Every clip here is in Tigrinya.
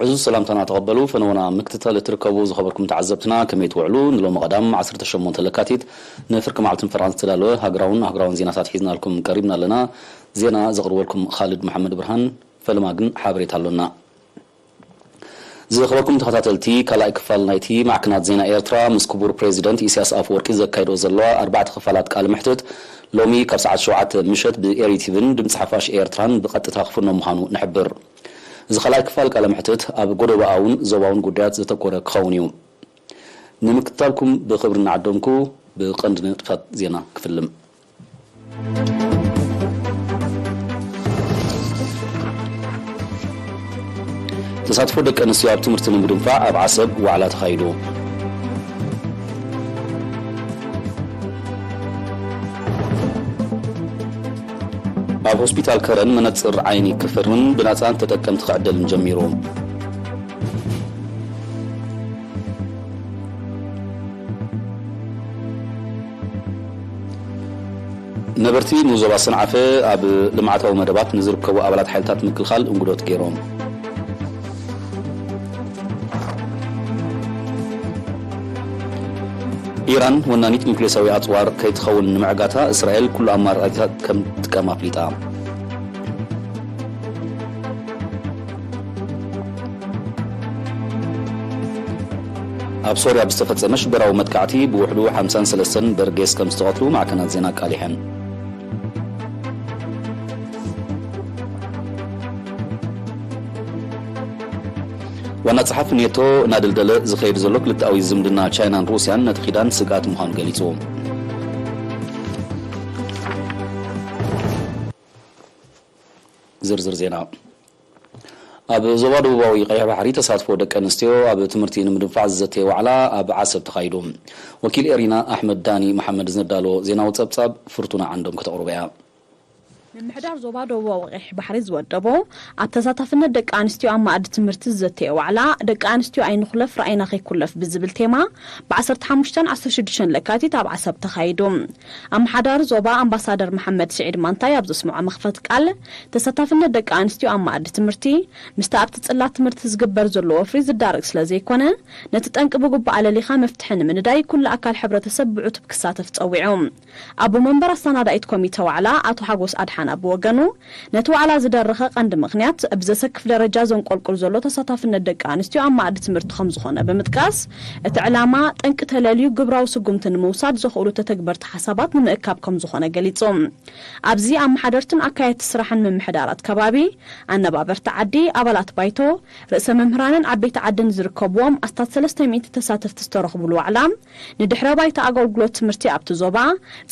ዕዙዝ ሰላምታና ተቐበሉ። ፈነወና ምክትታል እትርከቡ ዝኸበርኩም ተዓዘብትና ከመይ ትውዕሉ? ንሎሚ ቀዳም ዓሰርተ ሸሞንተ ለካቲት ንፍርቂ መዓልቲ ንፈረቓ ዝተዳለወ ሃገራውን ኣህጉራውን ዜናታት ሒዝናልኩም ቀሪብና ኣለና። ዜና ዘቕርበልኩም ኻልድ መሓመድ ብርሃን። ፈለማ ግን ሓበሬታ ኣሎና። ዝኸበርኩም ተኸታተልቲ፣ ካልኣይ ክፋል ናይቲ ማዕከናት ዜና ኤርትራ ምስ ክቡር ፕሬዚደንት ኢሳያስ ኣፈወርቂ ዘካይዶ ዘለዋ ኣርባዕተ ክፋላት ቃለ መሕትት ሎሚ ካብ ሰዓት ሸውዓተ ምሸት ብኤሪ ቲቪን ድምፂ ሓፋሽ ኤርትራን ብቐጥታ ክፍኖ ምዃኑ ንሕብር። እዚ ካልኣይ ክፋል ቃለ መሕትት ኣብ ጎደቦኣውን ዞባውን ጉዳያት ዘተኮረ ክኸውን እዩ። ንምክትታልኩም ብኽብሪ እናዓደምኩ ብቐንዲ ንጥፈታት ዜና ክፍልም። ተሳትፎ ደቂ ኣንስትዮ ኣብ ትምህርቲ ንምድንፋዕ ኣብ ዓሰብ ዋዕላ ተኻይዱ። ኣብ ሆስፒታል ከረን መነጽር ዓይኒ ክፍርምን ብናጻ ተጠቀምቲ ክዕደልን ጀሚሩ። ነበርቲ ንዞባ ሰንዓፈ ኣብ ልምዓታዊ መደባት ንዝርከቡ ኣባላት ሓይልታት ምክልኻል እንጉዶት ገይሮም። ኢራን ወናኒት ኑክሌሳዊ ኣጽዋር ከይትኸውን ንምዕጋታ እስራኤል ኩሉ ኣማራጺታት ከም ትጥቀም ኣፍሊጣ። ኣብ ሶርያ ብዝተፈጸመ ሽበራዊ መጥቃዕቲ ብውሕዱ ሓምሳን ሰለስተን በርጌስ ከም ዝተቐትሉ ማዕከናት ዜና ኣቃሊሐን። ዋና ጸሓፊ ኔቶ እናደልደለ ዝኸይድ ዘሎ ክልተኣዊ ዝምድና ቻይናን ሩስያን ነቲ ኪዳን ስግኣት ምዃኑ ገሊጹ። ዝርዝር ዜና። ኣብ ዞባ ደቡባዊ ቀይሕ ባሕሪ ተሳትፎ ደቂ ኣንስትዮ ኣብ ትምህርቲ ንምድንፋዕ ዝዘተየ ዋዕላ ኣብ ዓሰብ ተኻይዱ። ወኪል ኤሪና ኣሕመድ ዳኒ መሓመድ ዝነዳሎ ዜናዊ ጸብጻብ ፍርቱና ዓንዶም ከተቕርቦ እያ። ምምሕዳር ዞባ ደቡባዊ ቀይሕ ባሕሪ ዝወደቦ ኣብ ተሳታፍነት ደቂ ኣንስትዮ ኣብ መኣዲ ትምህርቲ ዝዘተየ ዋዕላ፣ ደቂ ኣንስትዮ ኣይንኹለፍ ራእይና ከይኩለፍ ብዝብል ቴማ፣ ብ ዓሰርተ ሓሙሽተን ዓሰርተ ሽዱሽተን ለካቲት ኣብ ዓሰብ ተኻይዱ። ኣመሓዳሪ ዞባ ኣምባሳደር መሓመድ ስዒድ ማንታይ ኣብ ዘስምዖ መኽፈቲ ቃል፣ ተሳታፍነት ደቂ ኣንስትዮ ኣብ መኣዲ ትምህርቲ ምስቲ ኣብቲ ጽላት ትምህርቲ ዝግበር ዘሎ ወፍሪ ዝዳረግ ስለ ዘይኮነ፣ ነቲ ጠንቂ ብግቡእ ኣለሊኻ መፍትሒ ንምንዳይ ኩሉ ኣካል ሕብረተሰብ ብዕቱብ ክሳተፍ ጸዊዑ። ኣቦ መንበር ኣሰናዳኢት ኮሚተ ዋዕላ ኣቶ ሓጎስ ኣድሓና ብወገኑ፣ ነቲ ዋዕላ ዝደረኸ ቀንዲ ምኽንያት ብዘሰክፍ ደረጃ ዘንቆልቁል ዘሎ ተሳታፍነት ደቂ ኣንስትዮ ኣብ መኣዲ ትምህርቲ ከም ዝኾነ ብምጥቃስ፣ እቲ ዕላማ ጠንቂ ተለልዩ ግብራዊ ስጉምቲ ንምውሳድ ዘኽእሉ ተተግበርቲ ሓሳባት ንምእካብ ከም ዝኾነ ገሊጹ። ኣብዚ ኣመሓደርትን ኣካየድቲ ስራሕን ምምሕዳራት ከባቢ፣ ኣነባበርቲ ዓዲ፣ ኣባላት ባይቶ፣ ርእሰ መምህራንን ዓበይቲ ዓድን ዝርከብዎም ኣስታት ሰለስተ ሚእቲ ተሳተፍቲ ዝተረኽብሉ ዋዕላ፣ ንድሕረ ባይታ ኣገልግሎት ትምህርቲ ኣብቲ ዞባ፣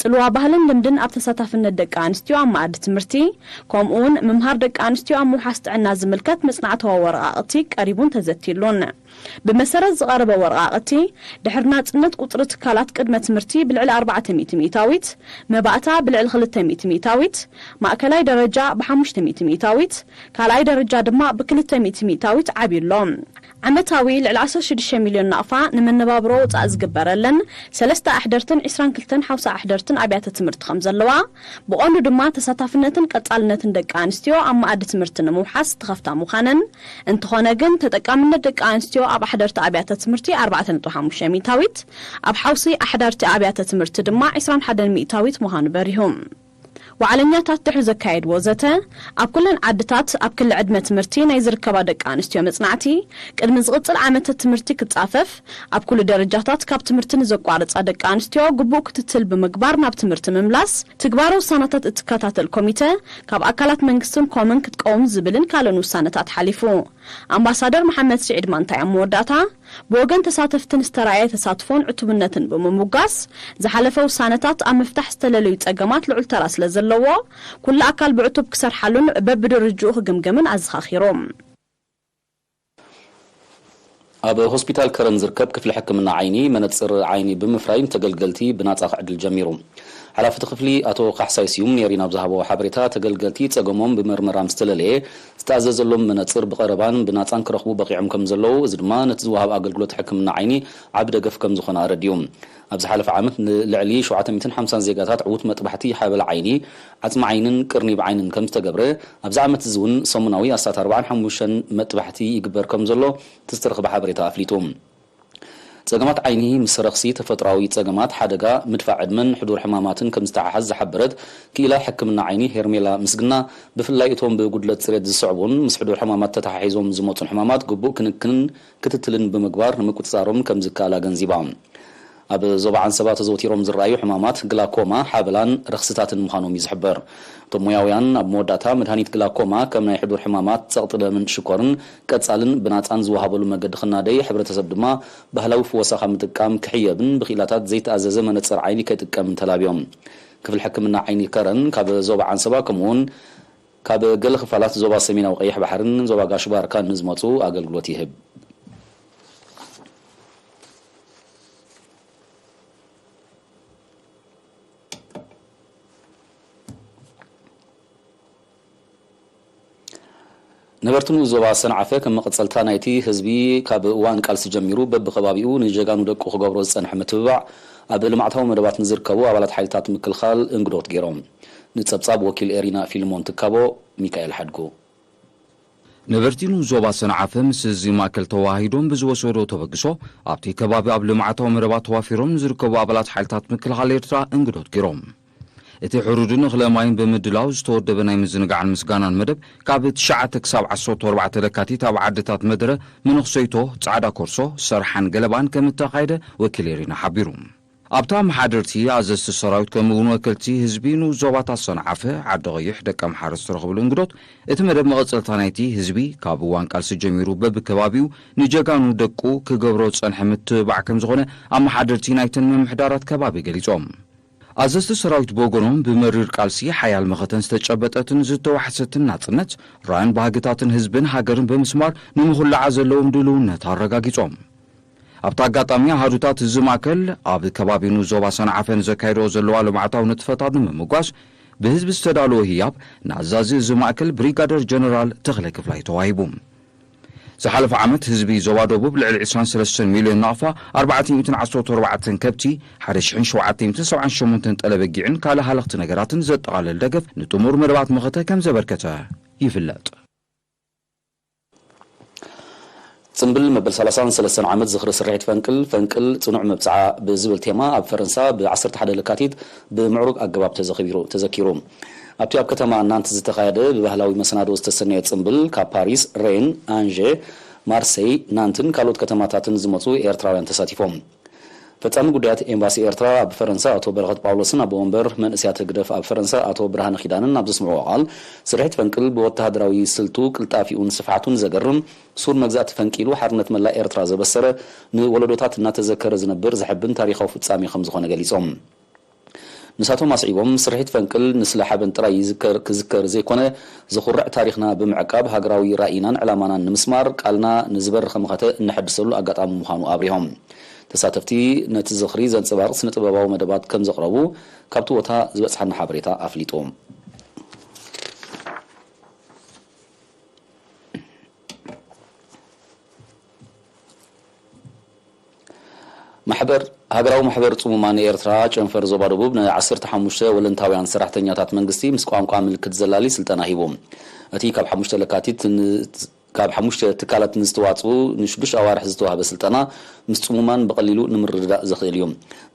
ጽልዋ ባህልን ልምድን ኣብ ተሳታፍነት ደቂ ኣንስትዮ ኣብ መኣዲ ትምህርቲ፣ ከምኡውን ምምሃር ደቂ ኣንስትዮ ኣብ ምውሓስ ጥዕና ዝምልከት መጽናዕታዊ ወረቓቕቲ ቀሪቡን ተዘትይሉን። ብመሰረት ዝቐረበ ወረቓቕቲ፣ ድሕሪ ናጽነት ቁጽሪ ትካላት ቅድመ ትምህርቲ ብልዕሊ ኣርባዕተ ሚእቲ ሚእታዊት፣ መባእታ ብልዕሊ ክልተ ሚእቲ ሚእታዊት፣ ማእከላይ ደረጃ ብ ሓሙሽተ ሚእቲ ሚእታዊት፣ ካልኣይ ደረጃ ድማ ብ ክልተ ሚእቲ ሚእታዊት ዓብዩ ኣሎ። ዓመታዊ ልዕሊ ዓሰርተ ሽዱሽተ ሚልዮን ናቕፋ ንመነባብሮ ወጻኢ ዝግበረለን ሰለስተ ኣሕደርትን ዕስራን ክልተን ሓውሳ ኣሕደርትን ኣብያተ ትምህርቲ ከም ዘለዋ፣ ብቐንዱ ድማ ተሳታፍነትን ቀጻልነትን ደቂ ኣንስትዮ ኣብ መኣዲ ትምህርቲ ንምውሓስ ዝተኸፍታ ምዃነን፣ እንተኾነ ግን ተጠቃምነት ደቂ ኣንስትዮ ኣብ ኣሕደርቲ ኣብያተ ትምህርቲ ኣርባዕተ ነጥቢ ሓሙሽተ ሚእታዊት፣ ኣብ ሓውሲ ኣሕደርቲ ኣብያተ ትምህርቲ ድማ ዕስራን ሓደን ሚእታዊት ምዃኑ በሪሁ። ዋዕለኛታት ድሕሪ ዘካየድዎ ዘተ፣ ኣብ ኩለን ዓድታት ኣብ ክሊ ዕድመ ትምህርቲ ናይ ዝርከባ ደቂ ኣንስትዮ መጽናዕቲ፣ ቅድሚ ዝቕጽል ዓመተ ትምህርቲ ክጻፈፍ፣ ኣብ ኩሉ ደረጃታት ካብ ትምህርቲ ንዘቋርጻ ደቂ ኣንስትዮ ግቡእ ክትትል ብምግባር ናብ ትምህርቲ ምምላስ፣ ትግባረ ውሳናታት እትከታተል ኮሚተ ካብ ኣካላት መንግስትን ኮምን ክትቀውም ዝብልን ካልኦን ውሳነታት ሓሊፉ። ኣምባሳደር መሓመድ ስዒድ ማንታይ ኣብ መወዳእታ፣ ብወገን ተሳተፍትን ዝተራእየ ተሳትፎን ዕቱብነትን ብምምጓስ፣ ዝሓለፈ ውሳነታት ኣብ ምፍታሕ ዝተለለዩ ጸገማት ልዑል ተራ ስለ ዘለዎ፣ ኩሉ ኣካል ብዕቱብ ክሰርሓሉን በብደረጅኡ ክግምገምን ኣዘኻኺሩ። ኣብ ሆስፒታል ከረን ዝርከብ ክፍሊ ሕክምና ዓይኒ፣ መነጽር ዓይኒ ብምፍራይ ንተገልገልቲ ብናጻ ክዕድል ጀሚሩ። ሓላፊ እቲ ክፍሊ ኣቶ ካሕሳይ ስዩም ንኤሪና ኣብ ዝሃቦ ሓበሬታ፣ ተገልገልቲ ጸገሞም ብመርመራ ምስ ተለለየ፣ ዝተኣዘዘሎም መነጽር ብቐረባን ብናጻን ክረኽቡ በቒዖም ከም ዘለዉ፣ እዚ ድማ ነቲ ዝወሃብ ኣገልግሎት ሕክምና ዓይኒ ዓቢ ደገፍ ከም ዝኾነ ኣረዲኡ። ኣብ ዝሓለፈ ዓመት ንልዕሊ ሸውዓተ ሚእትን ሓምሳን ዜጋታት ዕዉት መጥባሕቲ ሓበል ዓይኒ፣ ዓጽሚ ዓይንን ቅርኒብ ዓይንን ከም ዝተገብረ፣ ኣብዚ ዓመት እዚ እውን ሰሙናዊ ኣስታት ኣርባዓን ሓሙሽተን መጥባሕቲ ይግበር ከም ዘሎ እቲ ዝተረኽበ ሓበሬታ ኣፍሊጡ። ጸገማት ዓይኒ ምስ ረኽሲ፣ ተፈጥሮኣዊ ጸገማት፣ ሓደጋ፣ ምድፋእ ዕድመን ሕዱር ሕማማትን ከም ዝተሓሓዝ ዝሓበረት ክኢላ ሕክምና ዓይኒ ሄርሜላ ምስግና፣ ብፍላይ እቶም ብጉድለት ጽሬት ዝስዕቡን ምስ ሕዱር ሕማማት ተተሓሒዞም ዝመጹን ሕማማት ግቡእ ክንክንን ክትትልን ብምግባር ንምቁጽጻሮም ከም ዝከኣል ኣገንዚባ። ኣብ ዞባ ዓንሰባ ተዘውቲሮም ዝረኣዩ ሕማማት ግላኮማ፣ ሓበላን ረኽስታትን ምዃኖም እዩ ዝሕበር። እቶም ሞያውያን ኣብ መወዳእታ መድሃኒት ግላኮማ ከም ናይ ሕዱር ሕማማት ጸቕጢ ደምን ሽኮርን ቀጻልን ብናጻን ዝወሃበሉ መገዲ ክናደይ፣ ሕብረተሰብ ድማ ባህላዊ ፍወሳ ካብ ምጥቃም ክሕየብን ብክኢላታት ዘይተኣዘዘ መነጽር ዓይኒ ከይጥቀምን ተላብዮም። ክፍሊ ሕክምና ዓይኒ ከረን ካብ ዞባ ዓንሰባ ከምኡውን ካብ ገለ ክፋላት ዞባ ሰሜናዊ ቀይሕ ባሕርን ዞባ ጋሽ ባርካን ንዝመጹ ኣገልግሎት ይህብ። ነበርቲ ንኡስ ዞባ ሰንዓፈ ከም መቐጸልታ ናይቲ ህዝቢ ካብ እዋን ቃልሲ ጀሚሩ በብኸባቢኡ ንጀጋኑ ደቁ ክገብሮ ዝጸንሐ ምትብባዕ ኣብ ልምዓታዊ መደባት ንዝርከቡ ኣባላት ሓይልታት ምክልኻል እንግዶት ገይሮም። ንጸብጻብ ወኪል ኤሪና ፊልሞን ትካቦ፣ ሚካኤል ሓድጉ። ነበርቲ ንኡስ ዞባ ሰንዓፈ ምስ እዚ ማእከል ተዋሂዶም ብዝወሰዶ ተበግሶ፣ ኣብቲ ከባቢ ኣብ ልምዓታዊ መደባት ተዋፊሮም ንዝርከቡ ኣባላት ሓይልታት ምክልኻል ኤርትራ እንግዶት ገይሮም። እቲ ሕሩድን እኽለ ማይን ብምድላው ዝተወደበ ናይ ምዝንጋዕን ምስጋናን መደብ ካብ ትሽዓተ ክሳብ ዓሰርተ ኣርባዕተ ለካቲት ኣብ ዓድታት መደረ፣ መነኽሰይቶ፣ ጻዕዳ ኮርሶ፣ ሰርሓን ገለባን ከም እተኻየደ ወኪል ኤሪና ሓቢሩ። ኣብታ ኣመሓደርቲ፣ ኣዘዝቲ ሰራዊት ከምኡ እውን ወከልቲ ህዝቢ ንኡስ ዞባታት ሰንዓፈ፣ ዓዲ ቐይሕ፣ ደቀምሓረ ዝተረኽብሉ እንግዶት፣ እቲ መደብ መቐጸልታ ናይቲ ህዝቢ ካብ እዋን ቃልሲ ጀሚሩ በብከባቢኡ ንጀጋኑ ደቁ ክገብሮ ዝጸንሐ ምትብባዕ ከም ዝኾነ ኣመሓደርቲ ናይተን ምምሕዳራት ከባቢ ገሊጾም። ኣዘዝቲ ሰራዊት ብወገኖም፣ ብመሪር ቃልሲ ሓያል መኸተን ዝተጨበጠትን ዝተዋሕሰትን ናጽነት፣ ራእን ባህግታትን ህዝብን ሃገርን ብምስማር፣ ንምኹላዓ ዘለዎም ድልውነት ኣረጋጊጾም። ኣብቲ ኣጋጣሚ፣ ኣሃዱታት እዚ ማእከል ኣብ ከባቢ ንኡስ ዞባ ሰንዓፈ ንዘካይድኦ ዘለዋ ልምዓታዊ ንጥፈታት ንምምጓስ፣ ብህዝቢ ዝተዳለወ ህያብ ንኣዛዚ እዚ ማእከል ብሪጋደር ጀነራል ተኽለ ክፍላይ ተዋሂቡ። ዝሓለፈ ዓመት ህዝቢ ዞባ ደቡብ ልዕሊ ዕስራን ሰለስተን ሚልዮን ናቕፋ፣ ኣርባዕተ ሚእትን ዓሰርተ ኣርባዕተን ከብቲ፣ ሓደ ሽሕን ሸውዓተ ሚእትን ሰብዓን ሸሞንተን ጠለበጊዕን ካልእ ሃለኽቲ ነገራትን ዘጠቓለል ደገፍ ንጥሙር መደባት መኸተ ከም ዘበርከተ ይፍለጥ። ጽምብል መበል ሰላሳን ሰለስተን ዓመት ዝኽሪ ስርሒት ፈንቅል፣ ፈንቅል ጽኑዕ መብጽዓ ብዝብል ቴማ ኣብ ፈረንሳ ብ ዓሰርተ ሓደ ለካቲት ብምዕሩግ ኣገባብ ተዘኺሩ፣ ተዘኪሩ። ኣብቲ ኣብ ከተማ ናንት ዝተኻየደ ብባህላዊ መሰናድኦ ዝተሰነየ ጽምብል፣ ካብ ፓሪስ፣ ሬን፣ ኣንዤ፣ ማርሴይ፣ ናንትን ካልኦት ከተማታትን ዝመጹ ኤርትራውያን ተሳቲፎም። ፈጻሚ ጉዳያት ኤምባሲ ኤርትራ ኣብ ፈረንሳ ኣቶ በረኸት ጳውሎስን ኣቦ ወንበር መንእሰያት ህግደፍ ኣብ ፈረንሳ ኣቶ ብርሃነ ኪዳንን ኣብ ዘስምዕዎ ቃል፣ ስርሒት ፈንቅል ብወተሃደራዊ ስልቱ፣ ቅልጣፊኡን ስፍሓቱን ዘገርም፣ ሱር መግዛእቲ ፈንቂሉ ሓርነት መላእ ኤርትራ ዘበሰረ፣ ንወለዶታት እናተዘከረ ዝነብር ዘሕብን ታሪኻዊ ፍጻሜ ከም ዝኾነ ገሊጾም። ንሳቶም ኣስዒቦም፣ ስርሒት ፈንቅል ንስለ ሓበን ጥራይ ይዝከር፣ ክዝከር ዘይኮነ፣ ዘኹርዕ ታሪኽና ብምዕቃብ፣ ሃገራዊ ራኢናን ዕላማናን ንምስማር፣ ቃልና ንዝበርኸ መኸተ እነሐድሰሉ ኣጋጣሚ ምዃኑ ኣብሪሆም። ተሳተፍቲ ነቲ ዝኽሪ ዘንጸባርቕ ስነ-ጥበባዊ መደባት ከም ዘቕረቡ ካብቲ ቦታ ዝበጽሓና ሓበሬታ ኣፍሊጡ። ማሕበር፣ ሃገራዊ ማሕበር ጽሙማን ኤርትራ ጨንፈር ዞባ ደቡብ፣ ንዓሰርተ ሓሙሽተ ወለንታውያን ሰራሕተኛታት መንግስቲ ምስ ቋንቋ ምልክት ዘላሊ ስልጠና ሂቡ። እቲ ካብ ሓሙሽተ ለካቲት ን-፣ ካብ ሓሙሽተ ትካላት ንዝተዋጽኡ ንሽዱሽተ ኣዋርሕ ዝተዋህበ ስልጠና፣ ምስ ጽሙማን ብቐሊሉ ንምርድዳእ ዘኽእል እዩ።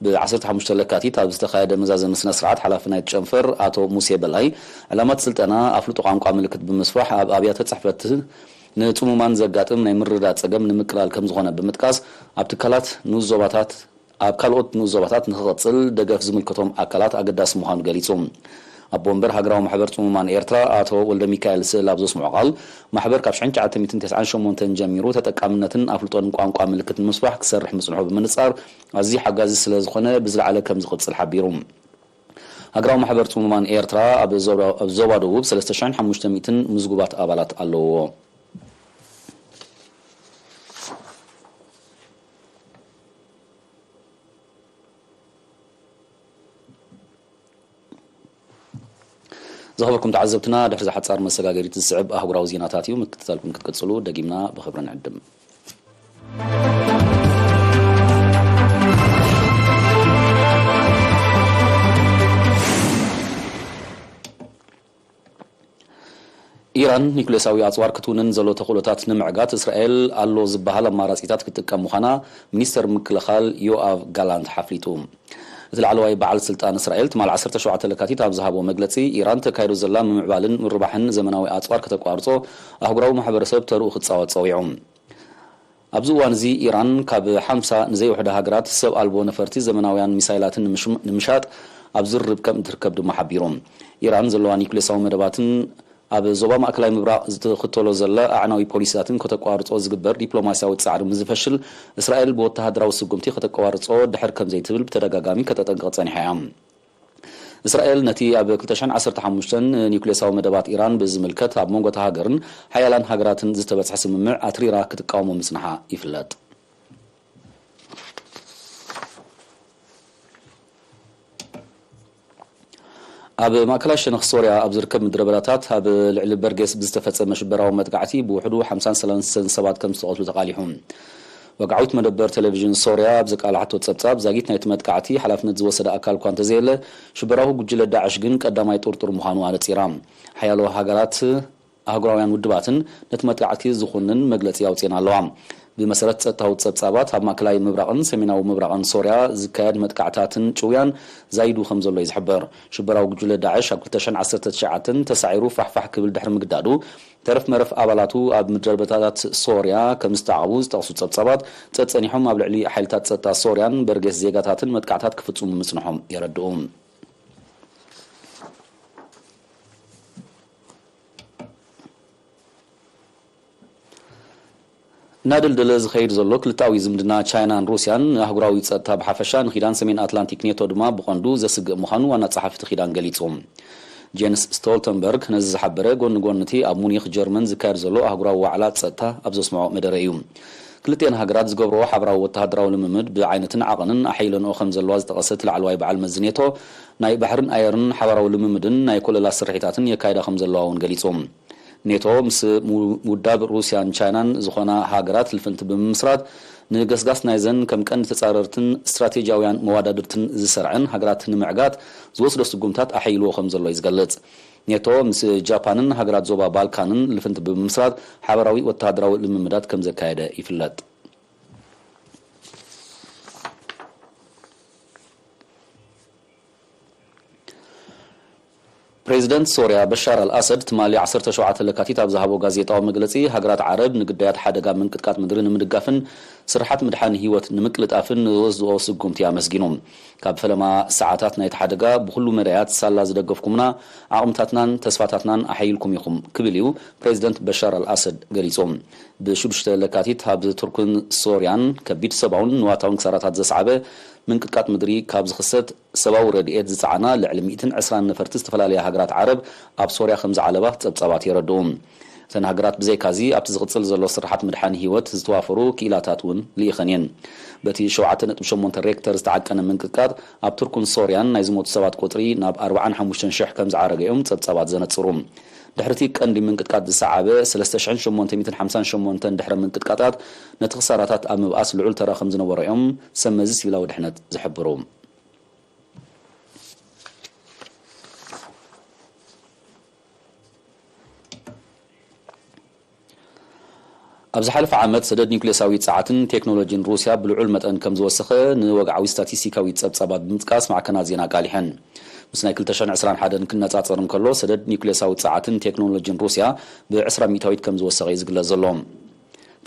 ብ ዓሰርተ ሓሙሽተ ለካቲት ኣብ ዝተኻየደ መዛዘሚ ስነ ስርዓት፣ ሓላፊ ናይቲ ጨንፈር ኣቶ ሙሴ በላይ፣ ዕላማ እቲ ስልጠና ኣፍልጦ ቋንቋ ምልክት ብምስፋሕ፣ ኣብ ኣብያተ ጽሕፈት ንጽሙማን ዘጋጥም ናይ ምርዳእ ጸገም ንምቅላል ከም ዝኾነ ብምጥቃስ፣ ኣብ ትካላት ንኡስ ዞባታት፣ ኣብ ካልኦት ንኡስ ዞባታት ንኽቐጽል ደገፍ ዝምልከቶም ኣካላት ኣገዳሲ ምዃኑ ገሊጹ። ኣቦ ወንበር ሃገራዊ ማሕበር ጽሙማን ኤርትራ ኣቶ ወልደ ሚካኤል ስእል ኣብ ዘስምዖ ቃል፣ ማሕበር ካብ ሽሕን ትሽዓተ ሚእትን ተስዓን ሸሞንተን ጀሚሩ ተጠቃምነትን ኣፍልጦን ቋንቋ ምልክት ንምስፋሕ ክሰርሕ ምጽንሑ ብምንጻር፣ ኣዝዩ ሓጋዚ ስለ ዝኾነ ብዝለዓለ ከም ዝቕጽል ሓቢሩ። ሃገራዊ ማሕበር ጽሙማን ኤርትራ ኣብ ዞባ፣ ኣብ ዞባ ደቡብ ሰለስተ ሽሕን ሓሙሽተ ሚእትን ምዝጉባት ኣባላት ኣለውዎ። ዝኸበርኩም ተዓዘብትና፣ ድሕሪ ዝሓጻር መሰጋገሪት ዝስዕብ ኣህጉራዊ ዜናታት እዩ። ምክትታልኩም ክትቅጽሉ ደጊምና ብኽብሪ ንዕድም። ኢራን ኒኩሌሳዊ ኣጽዋር ክትውንን ዘሎ ተኽእሎታት ንምዕጋት፣ እስራኤል ኣሎ ዝበሃል ኣማራጺታት ክትጥቀም ምዃና ሚኒስተር ምክልኻል ዮኣቭ ጋላንት ሓፍሊጡ። እቲ ላዕለዋይ በዓል ስልጣን እስራኤል ትማል ዓሰርተ ሸውዓተ ለካቲት ኣብ ዝሃቦ መግለጺ፣ ኢራን ተካይዶ ዘላ ምምዕባልን ምርባሕን ዘመናዊ ኣጽዋር ከተቋርጾ፣ ኣህጉራዊ ማሕበረሰብ ተርኡ ክጻወት ጸዊዑ። ኣብዚ እዋን እዚ፣ ኢራን ካብ ሓምሳ ንዘይውሕዳ ሃገራት ሰብ ኣልቦ ነፈርቲ፣ ዘመናውያን ሚሳይላትን ንምሽ-፣ ንምሻጥ ኣብ ዝርርብ ከም እትርከብ ድማ ሓቢሩ። ኢራን ዘለዋ ኒኩሌሳዊ መደባትን ኣብ ዞባ ማእከላይ ምብራቕ ዝትኽተሎ ዘላ ኣዕናዊ ፖሊሲታትን ከተቋርጾ ዝግበር ዲፕሎማስያዊ ጻዕሪ ምስ ዝፈሽል፣ እስራኤል ብወተሃደራዊ ስጉምቲ ከተቋርጾ ድሕር ከም ዘይትብል ብተደጋጋሚ ከተጠንቅቕ ጸኒሓ እያ። እስራኤል ነቲ ኣብ ክልተ ሽሕን ዓሰርተ ሓሙሽተን ኒኩሌሳዊ መደባት ኢራን ብዝምልከት ኣብ መንጎ እታ ሃገርን ሓያላን ሃገራትን ዝተበጽሐ ስምምዕ ኣትሪራ ክትቃወሞ ምጽንሓ ይፍለጥ። ኣብ ማእከላይ ሸነኽ ሶርያ ኣብ ዝርከብ ምድረ በዳታት ኣብ ልዕሊ በርጌስ ብዝተፈጸመ ሽበራዊ መጥቃዕቲ ብውሕዱ ሓምሳን ሰለስተን ሰባት ከም ዝተቐትሉ ተቓሊሑ። ወግዓዊት መደበር ቴሌቪዥን ሶርያ ኣብ ዘቃልሓቶ ጸብጻብ፣ ዛጊት ናይቲ መጥቃዕቲ ሓላፍነት ዝወሰደ ኣካል እኳ እንተዘየለ፣ ሽበራዊ ጉጅለ ዳዕሽ ግን ቀዳማይ ጥርጡር ምዃኑ ኣነጺራ። ሓያሎ ሃገራት ኣህጉራውያን ውድባትን ነቲ መጥቃዕቲ ዝኹንን መግለጺ ኣውጺኤን ኣለዋ። ብመሰረት ጸጥታዊ ጸብጻባት፣ ኣብ ማእከላይ ምብራቕን ሰሜናዊ ምብራቕን ሶርያ ዝካየድ መጥቃዕታትን ጭውያን ዛይዱ ከም ዘሎ እዩ ዝሕበር። ሽበራዊ ጉጅለ ዳዕሽ ኣብ ክልተ ሽሕን ዓሰርተ ትሽዓተን ተሳዒሩ ፋሕፋሕ ክብል ድሕሪ ምግዳዱ፣ ተረፍ መረፍ ኣባላቱ ኣብ ምድረበዳታት ሶርያ ከም ዝተዓቑቡ ዝጠቕሱ ጸብጻባት፣ ጸጸኒሖም ኣብ ልዕሊ ሓይልታት ጸጥታ ሶርያን በርጌስ ዜጋታትን መጥቃዕታት ክፍጽሙ ምጽንሖም የረድኡ። እናደልደለ ዝኸይድ ዘሎ ክልተኣዊ ዝምድና ቻይናን ሩስያን፣ ኣህጉራዊ ጸጥታ ብሓፈሻ፣ ንኪዳን ሰሜን ኣትላንቲክ ኔቶ ድማ ብቐንዱ ዘስግእ ምዃኑ ዋና ጸሓፊ እቲ ኪዳን ገሊጹ። ጄንስ ስቶልተንበርግ ነዚ ዝሓበረ፣ ጎኒ ጎኒ እቲ ኣብ ሙኒኽ ጀርመን ዝካየድ ዘሎ ኣህጉራዊ ዋዕላ ጸጥታ ኣብ ዘስምዖ መደረ እዩ። ክልቲኤን ሃገራት ዝገብርኦ ሓበራዊ ወተሃደራዊ ልምምድ ብዓይነትን ዓቐንን ኣሐይለንኦ ከም ዘለዋ ዝጠቐሰ እቲ ላዕለዋይ በዓል መዚ ኔቶ፣ ናይ ባሕርን ኣየርን ሓባራዊ ልምምድን ናይ ኮለላ ስርሒታትን የካይዳ ከም ዘለዋ እውን ገሊጹ። ኔቶ ምስ ምውዳብ ሩስያን ቻይናን ዝኾና ሃገራት ልፍንቲ ብምምስራት፣ ንገስጋስ ናይዘን ከም ቀንዲ ተጻረርትን ስትራቴጂያውያን መዋዳድርትን ዝሰርዐን ሃገራት ንምዕጋት ዝወስዶ ስጉምታት ኣሐይልዎ ከም ዘሎ እዩ ዝገልጽ። ኔቶ ምስ ጃፓንን ሃገራት ዞባ ባልካንን ልፍንቲ ብምምስራት ሓበራዊ ወተሃደራዊ ልምምዳት ከም ዘካየደ ይፍለጥ። ፕሬዚደንት ሶርያ በሻር ኣልኣሰድ ትማሊ ዓሰርተ ሸውዓተ ለካቲት ኣብ ዝሃቦ ጋዜጣዊ መግለጺ፣ ሃገራት ዓረብ ንግዳያት ሓደጋ ምንቅጥቃጥ ምድሪ ንምድጋፍን ስርሓት ምድሓን ህይወት ንምቅልጣፍን ንዝወስድኦ ስጉምቲ ኣመስጊኑ። ካብ ፈለማ ሰዓታት ናይቲ ሓደጋ ብኹሉ መዳያት ሳላ ዝደገፍኩምና፣ ዓቕምታትናን ተስፋታትናን ኣሐይልኩም ኢኹም ክብል እዩ ፕሬዚደንት በሻር ኣልኣሰድ ገሊጹ። ብሽዱሽተ ለካቲት ኣብ ቱርክን ሶርያን ከቢድ ሰብኣውን ንዋታውን ክሳራታት ዘስዓበ ምንቅጥቃጥ ምድሪ ካብ ዝኽሰት፣ ሰብኣዊ ረድኤት ዝጸዓና ልዕሊ ሚእትን ዕስራን ነፈርቲ ዝተፈላለያ ሃገራት ዓረብ ኣብ ሶርያ ከም ዝዓለባ ጸብጻባት የረድኡ። እተን ሃገራት ብዘይካዚ ኣብቲ ዝቕጽል ዘሎ ስርሓት ምድሓን ህይወት ዝተዋፈሩ ክኢላታት እውን ልኢኸን እየን። በቲ ሸውዓተ ነጥቢ ሸሞንተ ሬክተር ዝተዓቀነ ምንቅጥቃጥ ኣብ ቱርክን ሶርያን ናይ ዝሞቱ ሰባት ቁጽሪ ናብ ኣርባዓን ሓሙሽተን ሽሕ ከም ዝዓረገ እዮም ጸብጻባት ዘነጽሩ። ድሕሪ እቲ ቀንዲ ምንቅጥቃጥ ዝሰዓበ ሰለስተ ሽሕን ሸሞንተ ሚእትን ሓምሳን ሸሞንተን ድሕረ ምንቅጥቃጣት፣ ነቲ ክሳራታት ኣብ ምብኣስ ልዑል ተራ ከም ዝነበሮ እዮም ሰብ መዚ ሲቪላዊ ድሕነት ዝሕብሩ። ኣብ ዝሓለፈ ዓመት ሰደድ ኒውክሌሳዊ ጸዓትን ቴክኖሎጂን ሩስያ ብልዑል መጠን ከም ዝወሰኸ ንወግዓዊ ስታቲስቲካዊ ጸብጻባት ብምጥቃስ ማዕከናት ዜና ኣቃሊሐን። ምስ ናይ ክልተ ሽሕን ዕስራን ሓደን ክነጻጸር እንከሎ፣ ሰደድ ኒውክሌሳዊ ጸዓትን ቴክኖሎጂን ሩስያ ብ ዕስራ ሚእታዊት ከም ዝወሰኸ እዩ ዝግለጽ ዘሎ።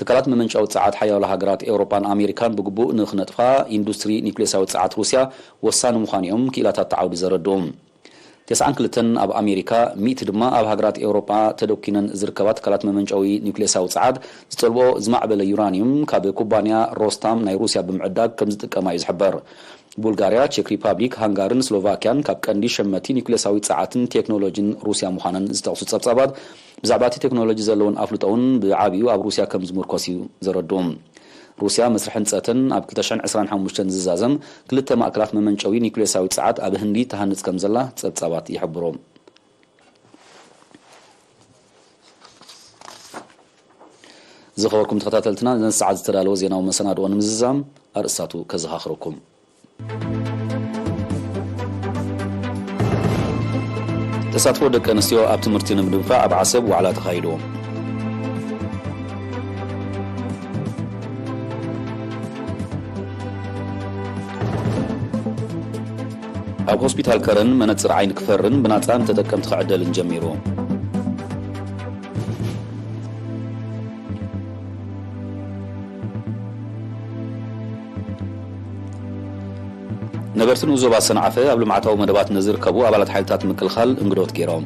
ትካላት መመንጨዊ ጸዓት ሓያሎ ሃገራት ኤውሮጳን ኣሜሪካን ብግቡእ ንኽነጥፋ፣ ኢንዱስትሪ ኒውክሌሳዊ ጸዓት ሩስያ ወሳኒ ምዃኑ እዮም ክኢላታት እቲ ዓውዲ ዘረድኡ። ተስዓን ክልተን ኣብ ኣሜሪካ፣ ሚእቲ ድማ ኣብ ሃገራት ኤውሮጳ ተደኲነን ዝርከባ ትካላት መመንጨዊ ኒውክሌሳዊ ጸዓት ዝጠልብኦ ዝማዕበለ ዩራንዩም ካብ ኩባንያ ሮስታም ናይ ሩስያ ብምዕዳግ ከም ዝጥቀማ እዩ ዝሕበር። ቡልጋርያ፣ ቼክ ሪፓብሊክ፣ ሃንጋርን ስሎቫክያን ካብ ቀንዲ ሸመቲ ኒውክሌሳዊ ጸዓትን ቴክኖሎጂን ሩስያ ምዃነን ዝጠቕሱ ጸብጻባት፣ ብዛዕባ እቲ ቴክኖሎጂ ዘለወን ኣፍልጦ እውን ብዓብዩ ኣብ ሩስያ ከም ዝምርኮስ እዩ ዘረድኡ። ሩስያ መስርሕ ህንጸተን ኣብ ክልተ ሽሕን ዕስራን ሓሙሽተን ዝዛዘም ክልተ ማእከላት መመንጨዊ ኒውክሌሳዊ ጸዓት ኣብ ህንዲ ትሃንጽ ከም ዘላ ጸብጻባት ይሕብሩ። ዝኸበርኩም ተኸታተልትና፣ ነዚ ሰዓት ዝተዳለወ ዜናዊ መሰናድኦ ንምዝዛም ኣርእስታቱ ከዘኻኽረኩም። ተሳትፎ ደቂ ኣንስትዮ ኣብ ትምህርቲ ንምድንፋዕ ኣብ ዓሰብ ዋዕላ ተኻይዱ። ኣብ ሆስፒታል ከረን መነጽር ዓይኒ ክፈርን ብናጻ ንተጠቀምቲ ክዕደልን ጀሚሩ። ነበርቲ ንኡስ ዞባ ሰንዓፈ ኣብ ልምዓታዊ መደባት ንዝርከቡ ኣባላት ሓይልታት ምክልኻል እንግዶት ገይሮም።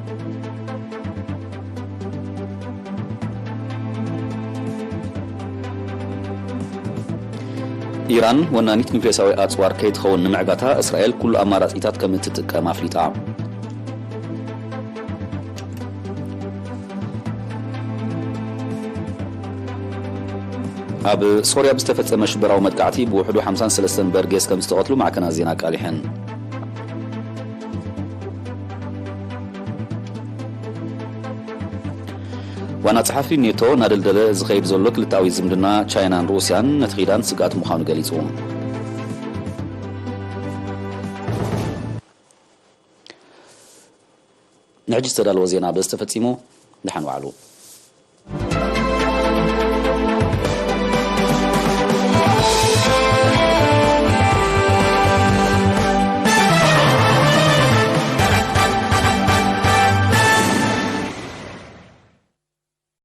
ኢራን ወናኒት ኒውክሌሳዊ ኣጽዋር ከይትኸውን ንምዕጋታ እስራኤል ኩሉ ኣማራጺታት ከም እትጥቀም ኣፍሊጣ። ኣብ ሶርያ ብዝተፈጸመ ሽበራዊ መጥቃዕቲ ብውሕዱ ሓምሳን ሰለስተን በርጌስ ከም ዝተቐትሉ ማዕከናት ዜና ኣቃሊሐን። ዋና ጸሓፊ ኔቶ እናደልደለ ዝኸይድ ዘሎ ክልተኣዊ ዝምድና ቻይናን ሩስያን ነቲ ኪዳን ስግኣት ምዃኑ ገሊጹ። ንሕጂ ዝተዳለወ ዜና በዚ ተፈጺሙ። ደሓን ዋዕሉ።